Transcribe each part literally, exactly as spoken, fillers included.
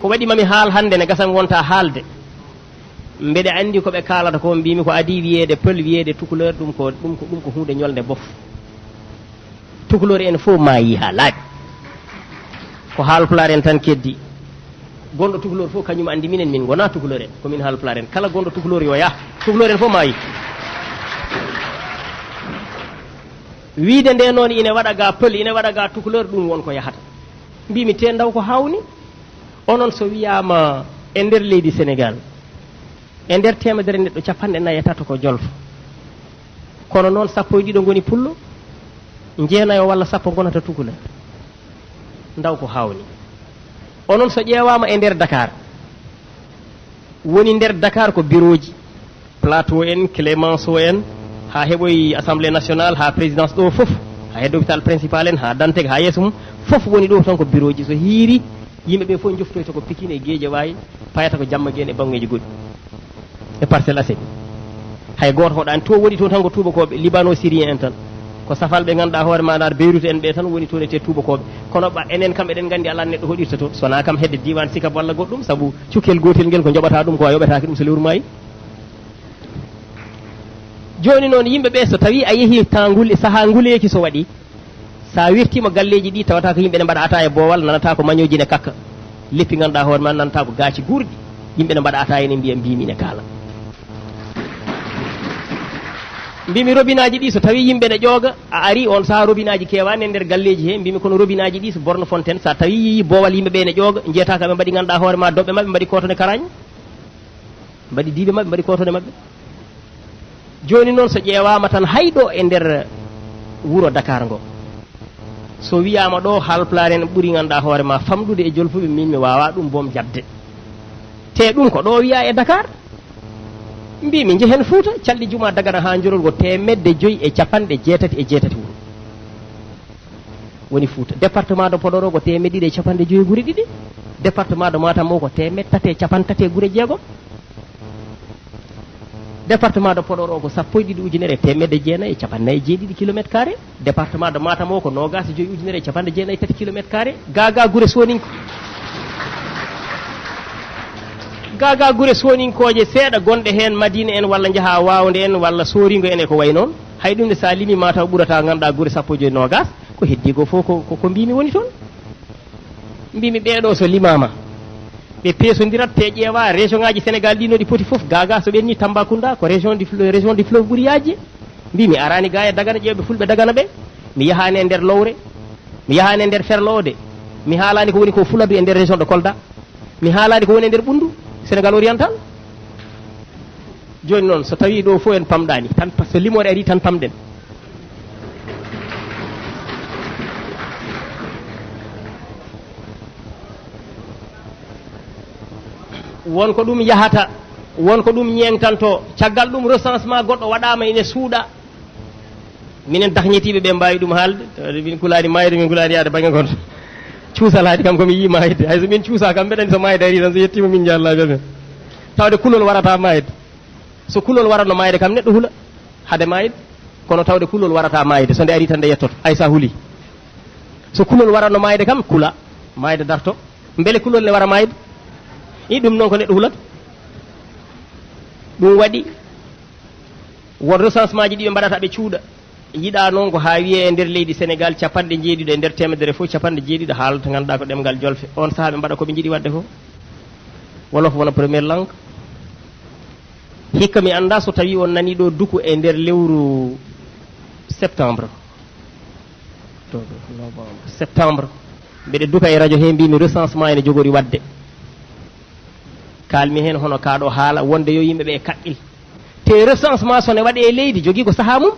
Ko waɗi mami haal hannde ne gasa wonta haalde. Mbeɗa anndi ko ɓe kaalata ko, mbimi ko adii wiyeede pël, wiyeede tukuleur, ɗum ko, ɗum ko, ɗum ko huunde ñolnde bof. Tukuleur en fof maayi haa laaɓi. Ko haalpulaar en tan keddi. Gonɗo tukuleur fof kañum anndi minen min ngona tukuleur en, ko min haalpulaar en. Kala gonɗo tukuleur yo yah. Tukuleur en fof maayi. Wiide nde noon ine waɗa ga pël, ine waɗa ga tukuleur, ɗum won ko yahata. Mbimi te ndaw ko hawni. Onon so wiyaama e nder leydi Sénégal, e nder teemedere neɗɗo capanɗe nayi e tato ko jolfo. Kono noon sappo e ɗiɗo ngoni pullo, jeenayo walla sappo ngonata tukuleur. Ndaw ko hawni. Onon so ƴeewaama e nder Dakar, woni nder Dakar ko birooji. Plateau en, Clémenceau en, haa heɓoyi Assemblée nationale, haa présidence ɗo fof, haa hedde hôpital principal en, haa Dantec, haa yeeso mum, fof woni ɗo tan ko birooji. So hiiri, yimɓe ɓe fof njoftoyta ko Pikine e Guédiawaye, payata ko Jamma Guène e banngeeji goɗɗi. E Parcelles Assainies. Hay gooto hoɗaani. To woni to tan ko tuubakooɓe, libano-syrien en tan. Ko safal ɓe ngannduɗaa hoore ma naar Beirut en ɓe tan woni toon e te tuubakooɓe. Kono ɓa enen kam eɗen nganndi alaa neɗɗo hoɗirta toon. So wonaa kam hedde diiwaan Sikab walla goɗɗum, sabu cukkel gootel ngel ko njoɓata ɗum ko a yoɓetaake ɗum so lewru maayi. Jooni noon, yimɓe ɓe, so tawii a yehii taa ngule, sahaa nguleeki so waɗi, so a wertiima galleeji ɗi, tawata ko yimɓe ne mbaɗa ataaya boowal, nanata ko mañooji ne kakka. Leppi ngannduɗaa hoore ma, nanata ko gaaci guurɗi. Yimɓe ne mbaɗa ataaya ne mbiya, mbimi ne kaala. Mbimi robinaaji ɗi, so tawii yimɓe ne ƴooga, a ari on sahaa robinaaji keewaani e nder galleeji he, mbimi kono robinaaji ɗi so borno fontaine, so a tawii yiyii boowal yimɓe ɓe ne ƴooga, njiyata ko ɓe mbaɗi ngannduɗaa hoore ma doɓɓe maɓɓe, mbaɗi kootone karañ. Mbaɗi diibe maɓɓe, mbaɗi kootone maɓɓe. Jooni noon, so ƴeewaama tan hay ɗo e nder wuro Dakar ngo, so wiyaama ɗo haalpulaar en ɓuri ngannduɗaa hoore ma famɗude e jolfuɓe, min mi waawaa ɗum boom jaɓde. Te ɗum ko ɗo wiyaa e Dakar. Mbimi njehen Fuuta, calɗi juma Dagana haa Njorol ko teemedde joyi e capanɗe jeetati e jeetati wuro. Woni Fuuta. Département de Podor o ko teemedde ɗiɗi e capanɗe joyi gure ɗiɗi. Département de Matam o ko teemedde tati e capanɗe tati e gure jeegom. Département de Podor o ko sappo e ɗiɗi ujunere e teemedde jeenayi e capanɗe nayi e jeeɗiɗi kilomètre carré. Département de Matam o ko noogaas e joyi ujunere e capanɗe jeenayi e tati kilomètre carré. Gaagaa gure sooninko-, gaagaa gure sooninkooje seeɗa gonɗe heen Madina en walla njahaa Waawde en walla Sooringo en e ko wayi noon. Hay ɗum ne so a limi ma taw ɓurata ngannduɗaa gure sappo e joyi noogaas. Ko heddii ko fof ko, ko, ko mbimi woni toon. Mbimi ɓeeɗo so limaama, ɓe peesondirat, te ƴeewa région ngaji Sénégal ɗi no ɗi poti fof. Gaagaa so ɓenni Tambacounda ko région du fleuve, région du fleuve ɓuri yaajde. Mbimi arani ga e Dagana, ƴeewɓe fulɓe Dagana ɓe. Mi yahani e nder Lowre, mi yahani e nder Ferlo o de. Mi haalani ko woni ko Fuladu e nder région de Kolda. Mi haalani ko woni e nder Ɓunndu, Sénégal oriental. Jooni noon, so tawii ɗo fof en pamɗaani, tan pa-, so limoore arii tan pamɗen. Won ko ɗum yahata, won ko ɗum ñeeŋtanto. Caggal ɗum, recensement goɗɗo waɗaama ine suuɗa. Minen dahñetiiɓe ɓe mbaawi ɗum haalde, tawde min kulaani maayde, min kulaani yahde baŋnge gooto. Cuusal haadi kam ko mi yii maayde. Hay so min cuusaa kam, mbeɗa anndi so maayde arii tan, so yettiima min njahallaaɓe amen. Tawde kulol warata maayde. So kulol waratno maayde kam, neɗɗo hula hade maayde. Kono tawde kulol warata maayde, so nde arii tan nde yettoto, hay so a hulii. So kulol waratno maayde kam, kula, maayde darto. Mbele kulol ne wara maayde? I ɗum noon ko neɗɗo hulata. Ɗum waɗi won recensement ji ɗi ɓe mbaɗata, ɓe cuuɗa. Yiɗaa noon ko haa wiyee e nder leydi Sénégal, capanɗe jeeɗiɗo e nder teemedere fof, capanɗe jeeɗiɗo haalata ngannduɗaa ko ɗemngal jolfe. Oon sahaa ɓe mbaɗa ko ɓe njiɗi waɗde fof. Wolof wona première langue. Hikka mi anndaa so tawii on nanii ɗo duku e nder lewru septembre. Octobre, novembre, septembre. Mbeɗe duka e radio he, mbimi recensement ene jogori waɗde. Kaalmi heen hono kaa ɗo haala wonde yo yimɓe ɓe kaɓɓil. Te recensement so ne waɗe e leydi, jogii ko sahaa mum.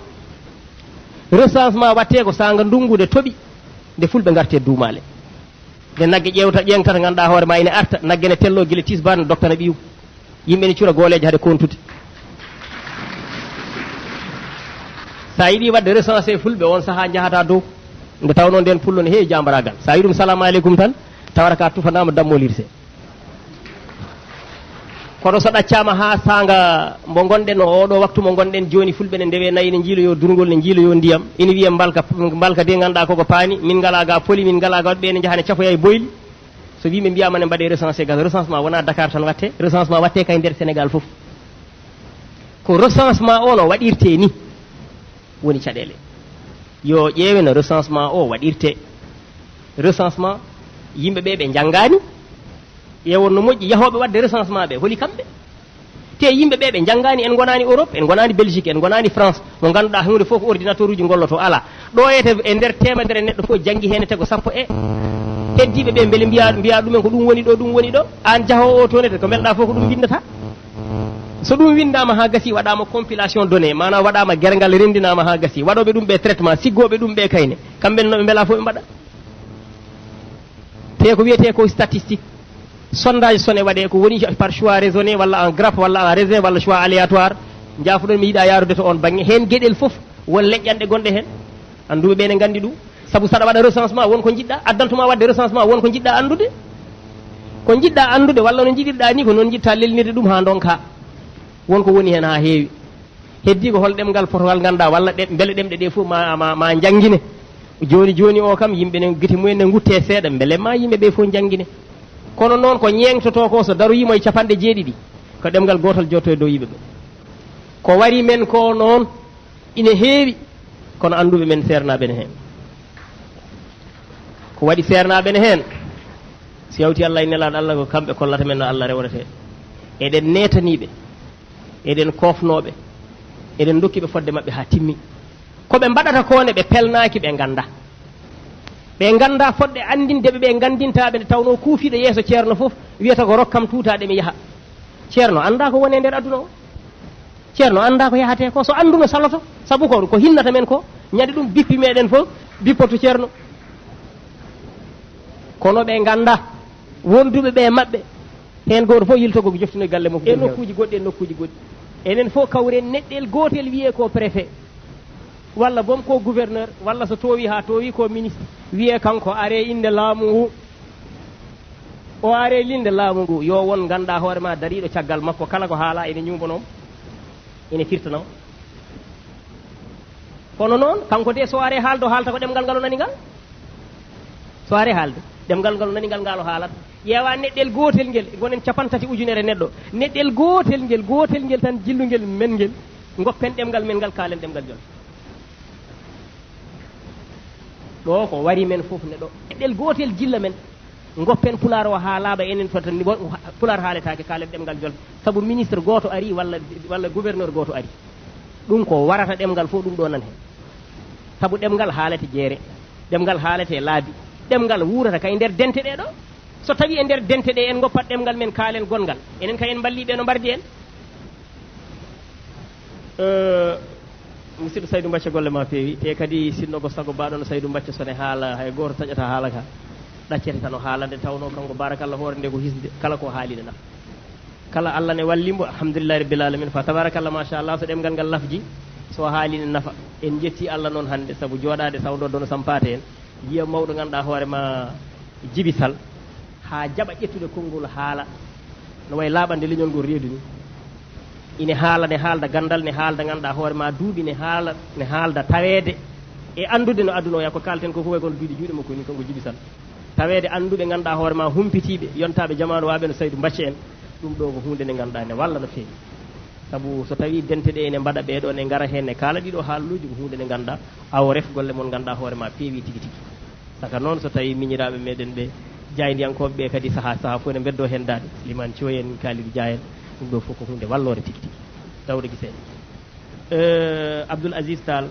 Recensement waɗte ko saanga ndunngu nde toɓi, nde fulɓe ngarti e duumaale. Nde nagge ƴeewta, ƴeeŋtata, ngannduɗaa hoore ma ine arta, nagge ne tello gila tisbaar, ne doktana ɓiyum. Yimɓe ne cura gooleeje hade kontude. So a yiɗi waɗde recensé fulɓe, on sahaa njahata dow. Nde tawnoo ndeen pullo ne heewi jaambaraagal. So a wi'i ɗum salaamu aleykum tan, tawata ka tufanaama dammolirse. Kono so ɗaccaama haa saanga mbo ngonɗen o, oɗo waktu mo ngonɗen jooni, fulɓe ne ndewe nayi, ne njiiloyo durngol, ne njiiloyo ndiyam. Ina wiyee mbalka, mbalka de ngannduɗaa koko paani, min ngalaa ga poli, min ngalaa ga waɗ, ɓe ne njaha ne cafoya e boyli. So yimɓe mbiyaama ne mbaɗee recensé, gas recensement wonaa Dakar tan waɗtee, recensement waɗtee kay nder Sénégal fof. Ko recensement o no waɗirtee ni woni caɗeele. Yo ƴeewe no recensement o waɗirtee. Recensement, yimɓe ɓe ɓe njanngaani, ƴeewon no moƴƴi, yahooɓe waɗde recensement ɓe, holi kamɓe? Te yimɓe ɓe ɓe njanngaani, en ngonaani Europe, en ngonaani Belgique, en ngonaani France, mo ngannduɗaa huunde fof ko ordinateur uji ngolloto, alaa. Ɗo e te-, e nder teemedere neɗɗo fof janngi heen e tego sappo e heddiiɓe ɓe, mbele mbiya, mbiya ɗumen ko ɗum woni ɗo, ɗum woni ɗo. Aan jahoowo o toon e te ko mbelɗaa fof ko ɗum winndata. So ɗum winndaama haa gasi, waɗaama compilation données, maanaam waɗaama gerngal, renndinaama haa gasi. Waɗooɓe ɗum ɓe traitement, siggooɓe ɗum ɓe kayne, kamɓe no ɓe mbelaa fof ɓe mbaɗa. Te ko wiyetee ko statistique. Sondage so ne waɗee ko woni par choix raisonné, walla en grappe, walla en raisin, walla choix aléatoire. Njaafuɗon mi yiɗaa yaarude to on baŋnge. Heen geɗel fof won leƴƴanɗe gonɗe heen. Annduɓe ɓe ne nganndi ɗum. Sabu saɗa waɗa recensement won ko njiɗɗaa, addantuma waɗde recensement won ko njiɗɗaa anndude. Ko njiɗɗaa anndude walla no njiɗirɗaa ni ko noon njiɗtaa lelnirde ɗum haa ndonkaa. Won ko woni heen haa heewi. Heddii ko hol ɗemngal potowal ngannduɗaa walla ɗe-, mbele ɗemɗe ɗe fof ma, ma, ma njanngine. Jooni jooni o kam yimɓe ne gite mumen ne ngutte seeɗa, mbele ma yimɓe ɓe fof njanngine. Kono noon ko ñeeŋtotoo ko so daroyiima e capanɗe jeeɗiɗi, ko ɗemngal gootal jotto e dow yimɓe ɓe. Ko wari men ko noon ine heewi, kono annduɓe men seernaaɓe ne heen. Ko waɗi seernaaɓe ne heen, si yawti Allah e nelaaɗo Allah ko kamɓe kollata men no Allah rewretee. Eɗen neetaniiɓe, eɗen koofnooɓe, eɗen ndokki ɓe fodde maɓɓe haa timmi. Ko ɓe mbaɗata ko ne ɓe pelnaaki ɓe ngannda. Ɓe ngannda fodde anndinde ɓe, ɓe nganndinta ɓe nde tawnoo kuufiiɗo yeeso ceerno fof wiyata ko rokkam tuutaade mi yaha. Ceerno annda ko woni e nder aduna o. Ceerno annda ko yahatee ko, so annduno saloto, sabu ko, ko hinnata men ko, ñande ɗum bippi meɗen fof, bippoto ceerno. Kono ɓe ngannda, wonduɓe ɓe maɓɓe, heen gooto fof yilto ko joftino galle mum. E nokkuuji goɗɗi, e nokkuuji goɗɗi. Enen fof kawren neɗɗel gootel wiyee ko préfet, walla boom ko gouverneur, walla so toowi haa toowi ko ministre, wiyee kanko are innde laamu ngu. O are linde laamu ngu, yo won ngannduɗaa hoore ma dariiɗo caggal makko, kala ko haala ene ñuubanoo mo, ene firtanoo mo. Kono noon, kanko de so are haalde, o haalta ko ɗemngal ngal o nani ngal. So are haalde, ɗemngal ngal o nani ngal, ngal o haalata. Ƴeewa neɗɗel gootel ngel, ngonen capanɗe tati ujunere neɗɗo. Neɗɗel gootel ngel, gootel ngel tan jillungel men ngel, ngoppen ɗemngal men ngal, kaalen ɗemngal jol. Ɗo ko wari men fof ne ɗo. Ɗel gootel jilla men. Ngoppen pulaar o haa laaɓa enen fota ni, wo-, pulaar haaletaake, kaalen ɗemngal jolfe. Sabu ministre gooto ari walla, walla gouverneur gooto ari. Ɗum ko warata ɗemngal fof ɗum ɗo nan heen. Sabu ɗemngal haalete jeere. Ɗemngal haalete laabi. Ɗemngal wuurata kay nder dente ɗe ɗo. So tawi e nder dente ɗe en ngoppat ɗemngal men kaalen gonngal. Enen kay en mballi ɓe no mbardi en. Eh, musidɗo Saydu Bacca, golle ma peewi. Te kadi sinno ko sago baɗono Saydu Bacca so ne haala, hay gooto taƴata haala ka. Ɗaccete tan o haala nde tawnoo kanko barakallah hoore nde ko hisde. Kala ko haali ne nafa. Kala Allah ne walli mo, alhamdulillahi rabbil alamin. Fa tabarakallah, machallah, so ɗemngal ngal lafji, so haali ne nafa. En njetti Allah noon hannde sabu jooɗaade sawndo dono sampaate en. Yiya mawɗo ngannduɗaa hoore ma Jibi Sal, haa jaɓa ƴettude konngol haala, no wayi laaɓande leñol ngol reedu ni. Ine haala, ne haalda ganndal, ne haalda ngannduɗaa hoore ma duuɓi, ne haala, ne haalda taweede e anndude no aduna o yaha. Ko kaalten ko fof e kono duuɗi juuɗe makko ni, kanko Jibi Sal. Taweede annduɓe ngannduɗaa hoore ma humpitiiɓe, yontaaɓe jamaanu waaɓe no Saydu Bacca en, ɗum ɗo ko huunde nde ngannduɗaa ne walla no feewi. Sabu so tawii dente ɗe ene mbaɗa ɓee ɗo, ne ngara heen, ne kaala ɗii ɗo haaluuji, ko huunde nde ngannduɗaa awo ref golle mon ngannduɗaa hoore ma peewi tigi tigi. Saka noon, so tawii miñiraaɓe meɗen ɓe, jaayndiyankooɓe ɓe kadi sahaa sahaa fof ene mbeddoo heen daaɗe, Liman Thioy en, Kalidou Dia en, ɗum ɗo fof ko huunde walloore tigi tigi. Dawda Gise en. Eh, Abdoul Aziz Tall,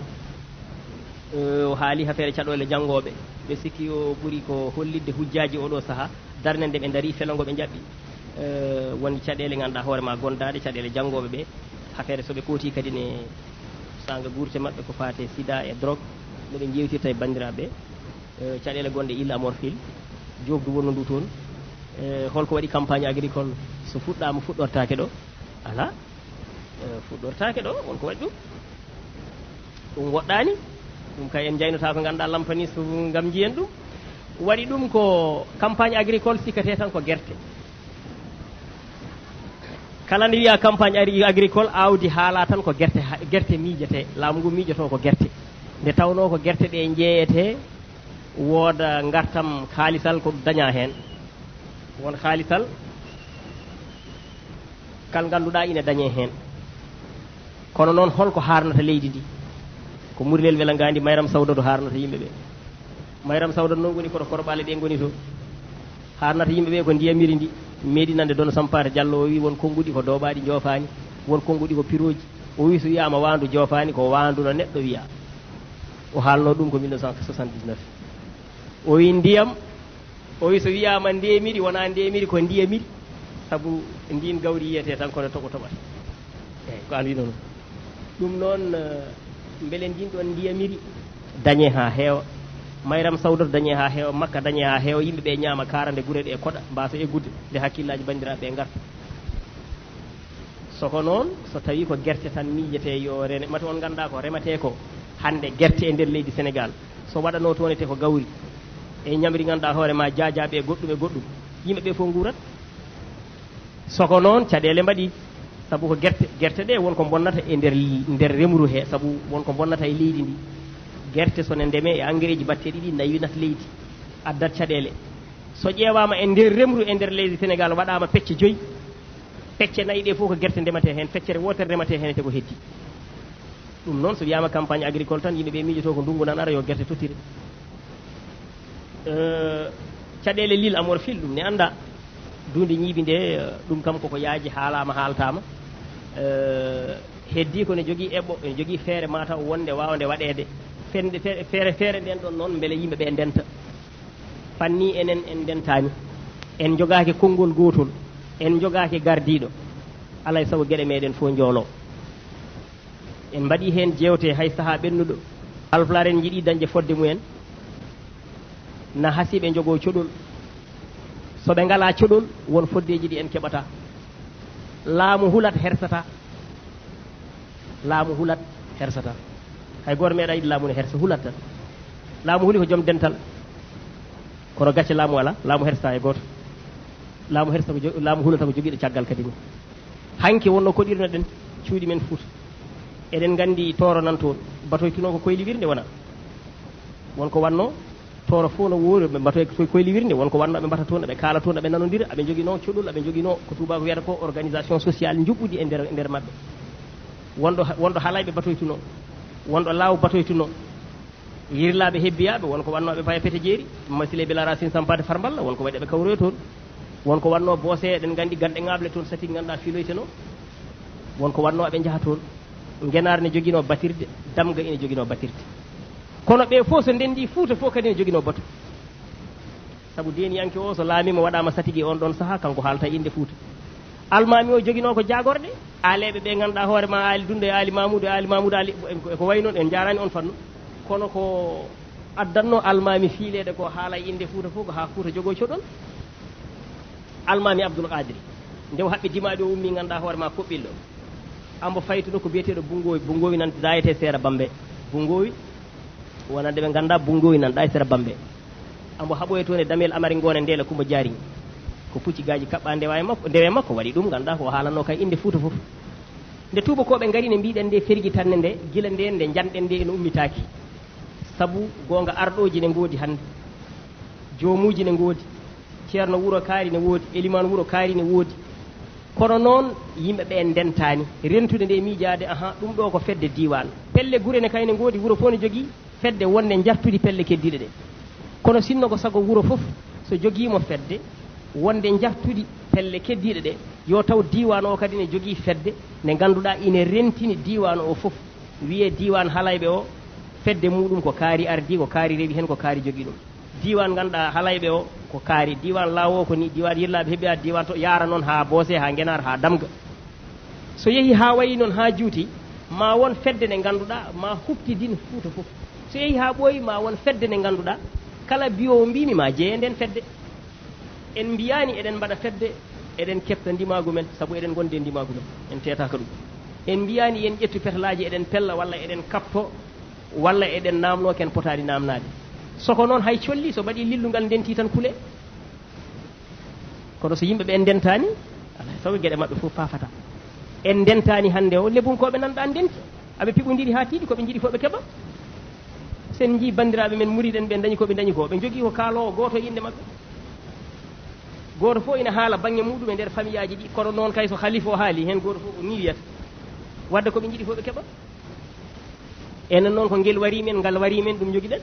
eh, o haali affaire caɗeele janngooɓe. Ɓe sikki o ɓuri ko hollitde hujjaaji oo ɗoo sahaa, darnde nde ɓe ndarii, felo ngo ɓe njaɓɓi. Eh, won caɗeele ngannduɗaa hoore ma gondaaɗe, caɗeele janngooɓe ɓe. Affaire so ɓe kooti kadi ne saanga guurte maɓɓe ko faati e sida e drogue, no ɓe njeewtirta e banndiraaɓe ɓe. Eh, caɗeele gonɗe Île à Morphil, joofdu wonndu ndu toon. Eh, holko waɗi campagne agricole so fuɗɗaama fuɗɗortaake ɗo? Alaa. Eh, fuɗɗortaake ɗo, won ko waɗi ɗum. Ɗum woɗɗaani. Ɗum kay en njaynotaako, ngannduɗaa lampani so ngam njiyen ɗum. Waɗi ɗum ko campagne agricole sikkatee tan ko gerte. Kala nde wiya campagne agri-, agricole, aawdi haala tan ko gerte, ha-, gerte miijete, laamu ngu miijoto ko gerte. Nde tawnoo ko gerte ɗe njeeyete, wooda ngartam kaalisal ko daña heen. Won haalisal kal ngannduɗaa ina dañee heen. Kono noon, holko haarnata leydi ndi? Ko Murilel Welangandi, Mayram Sawdatu haarnata yimɓe ɓe. Mayram Sawdatu noon woni koto korɓaale ɗe ngoni to. Haarnata yimɓe ɓe ko ndiyamiri ndi. Meeɗi nande Dono Sampaate Jallo o wi won konnguɗi ko dooɓaaɗi njoofaani, won konnguɗi ko pirooji. O wi so wiyaama waandu joofaani, ko waandu no neɗɗo wiya. O haalno ɗum ko mille neuf cent soixante-dix-neuf. O wi ndiyam, o wi so wiyaama ndemiri, wonaa ndemiri, ko ndiyamiri. Sabu ndin gawri yiyete tan kono toɓo toɓata. Eyi, ko an wino noon. Ɗum noon, eh, mbele ndin ɗon ndiyamiri dañe haa heewa. Mayram Sawdatu dañe haa heewa, Makka dañe haa heewa, yimɓe ɓe ñaama kaara nde gure ɗe koɗa, mbasa eggude, nde hakkillaaji banndiraaɓe ɓe ngarta. Soko noon, so tawi ko gerte tan miijete yo rene, mate on ngannda ko remate ko hannde gerte e nder leydi Senegal. So waɗano toon ete ko gawri, e ñamri ngannduɗaa hoore ma jaajaaɓe e goɗɗum e goɗɗum, yimɓe ɓe fof nguurat. Soko noon, caɗeele mbaɗi, sabu ko gerte, gerte ɗe won ko bonnata e nder, nder remru he, sabu won ko bonnata e leydi ndi. Gerte so ne ndeme e engrais ji batteɗi ɗi naywinat leydi, addat caɗeele. So ƴeewaama e nder remru e nder leydi Senegal waɗaama pecce joyi, pecce nayi ɗe fof ko gerte ndemate heen, feccere wootere remate heen ete ko heddi. Ɗum noon, so wiyaama campagne agricole tan, yimɓe ɓe miijoto ko ndunngu nan ara yo gerte tottire. Eh, caɗeele l'île Amorphile, ɗum ne annda. Duunde ñiibi nde, eh, ɗum kam koko yaaji, haalaama, haaltaama. Eh, heddi ko ne jogii eɓɓo, ene jogii feere mataw wonde waawnde waɗeede. Fende-, fe-, feere, feere nden ɗon noon, mbele yimɓe ɓe ndenta. Fanni enen en ndentaani. En njogaaki konngol gootol. En njogaaki gardiiɗo. Alaa e sago geɗe meɗen fof njoolo. En mbaɗi heen jeewte hay sahaa ɓennuɗo. Alpulaar en njiɗi dañde fodde mumen. Na hasi ɓe njogoo coɗol. So ɓe ngalaa coɗol, won foddeeji ɗi en keɓata. Laamu hulat, hersata. Laamu hulat, hersata. Hay gooto meeɗa yiɗi laamu ne hersa, hulat tan. Laamu huli ko joom dental. Kono gacce laamu alaa, laamu hersata e gooto. Laamu hersa ko jo-, laamu hulata ko jogiiɗo caggal kadi ni. Hanki wonno koɗirnoɗen cuuɗi men Fuuta. Eɗen nganndi Tooro nan toon. Batoy tuno ko koyli wirnde wona. Won ko wanno Tooro fof no woori, ɓe mbatoy ko koyli wirnde. Won ko wanno ɓe mbata toon, ɓe kaala toon, ɓe nanondira, ɓe njogino coɗol, ɓe njogino ko tubaako wiyata ko organisation sociale njuɓɓudi e nder, e nder maɓɓe. Wonɗo, wonɗo haalayɓe batoy tuno, wonɗo laaw batoy tuno. Yirlaaɓe hebbiyaaɓe, won ko wannoo ɓe paya pete jeeri, masile Bela Racine Sampaate Farmballa, won ko waɗi ɓe kawroyo toon. Won ko wannoo boose, eɗen nganndi ganɗe ŋaaɓle toon, sati ngannduɗaa filoytenoo. Won ko wannoo aɓe njaha toon. Ngenaar ne joginoo batirde, Damga ina joginoo batirde. Kono ɓe fof so ndenndi Fuuta fof kadi ne joginoo batu. Sabu deeniyanke o, so laamiima waɗaama satigi e on ɗon sahaa, kanko haalta innde Fuuta. Almaami o joginoo ko jaagorɗe, aaleeɓe ɓe ngannduɗaa hoore ma, Aali Dundo e Aali Mamuudu e Aali Mamuudu Aali, e ko wayi noon, en njaaraani on fannu. Kono ko addannoo Almaami fiileede ko haala e innde Fuuta fof, ko haa Fuuta jogoo coɗol. Almaami Abdul Qaadiri, nde o haɓɓi dimaaɗi o ummii ngannduɗaa hoore ma Koɓɓillo. Ambo faytuno ko biyeteeɗo Bunngoowi, Bunngoowi nan daayete seera Bambe. Bunngoowi, wonande ɓe ngannduɗaa Bunngoowi nan ɗaa e seera Bambe. Ambo haɓoye toon e damel Amari Ngoone Ndeela Kumba Jaariŋ. Ko pucci gaaji kaɓɓa ndewa e makko, ndewe makko waɗi ɗum, ngannduɗaa ko o haalanno kay innde Fuuta fof. Nde tuubakooɓe ngari ne mbiɗen nde fergitanne nde, gila nde, nde njanɗen nde ene ummitaaki. Sabu goonga arɗooji ne ngoodi hannde. Joomuuji ne ngoodi. Ceerno wuro kaari ne woodi, elimaan wuro kaari ne woodi. Kono noon, yimɓe ɓe ndentaani. Rentude nde miijaade, ahan, ɗum ɗo ko fedde diiwaan. Pelle gure ne kay ne ngoodi, wuro fof ne jogii fedde wonde njartudi pelle keddiiɗe ɗe. Kono sinno ko sago wuro fof, so jogiimo fedde wonde njartudi pelle keddiiɗe ɗe, yo taw diiwaan o kadi ne jogii fedde nde ngannduɗaa ine rentini diiwaan o fof. Wiyee diiwaan Halayɓe o, fedde muuɗum ko kaari ardii, ko kaari rewi heen, ko kaari jogii ɗum. Diiwaan ngannduɗaa Halayɓe o ko kaari, diiwaan Laawo o ko ni, diiwaan Yirlaaɓe Heɓɓiyaa, diiwaan to yaara noon haa Boose, haa Ngenaar, haa Damga. So yehii haa wayi noon haa juuti, ma won fedde nde ngannduɗaa ma huɓtidin Fuuta fof. So yehii haa ɓooyi, ma won fedde nde ngannduɗaa kala biyoowo mbiimi ma jeye ndeen fedde. En mbiyaani eɗen mbaɗa fedde, eɗen keɓta ndimaagu men, sabu eɗen ngondi e ndimaagu men, en teetaaka ɗum. En mbiyaani yen ƴettu petalaaji eɗen pella walla eɗen kaɓto walla eɗen naamnoo ken potaani naamnaade. Soko noon hay colli so mbaɗii lillungal ndentii tan kulee. Kono so yimɓe ɓe en ndentaani, alaa e sago geɗe maɓɓe fof paafata. En ndentaani hannde o, lebunkooɓe nan ɗaa ndenti, aɓe piɓondiri haa tiiɗi, ko ɓe njiɗi fof ɓe keɓa. So en njii banndiraaɓe men muriiɗen ɓe ndañi ko ɓe ndañi ko, ɓe njogii ko kaaloowo gooto e innde maɓɓe. Gooto fof ina haala baŋŋe muɗum e nder famiyaaji ɗi, kono noon kay so halifa o haali heen, gooto fof o nii wiyata. Wadde ko ɓe njiɗi fof ɓe keɓa. Enen noon ko ngel warii men, ngal warii men, ɗum njogiɗen.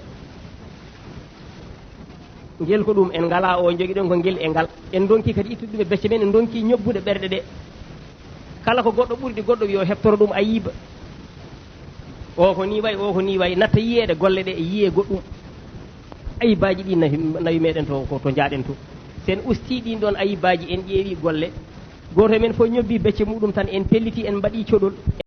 Ngel ko ɗum en ngalaa o njogiɗen ko ngel e ngal. En ndonki kadi ittude ɗum e becce men, en ndonki ñobbude ɓerɗe ɗe. Kala ko goɗɗo ɓurdi goɗɗo wiya o heɓtoro ɗum ayiba. O ko nii wayi, o ko nii wayi, natta yiyeede golle ɗe e yiyee goɗɗum. Ayibaaji ɗi nawi, nawi meɗen to, ko to njaaɗen to. Sen usti ɗin ɗon ayibaaji, en ƴeewi golle. Gooto e men fof ñobbi becce muɗum tan, en pelliti, en mbaɗi coɗol.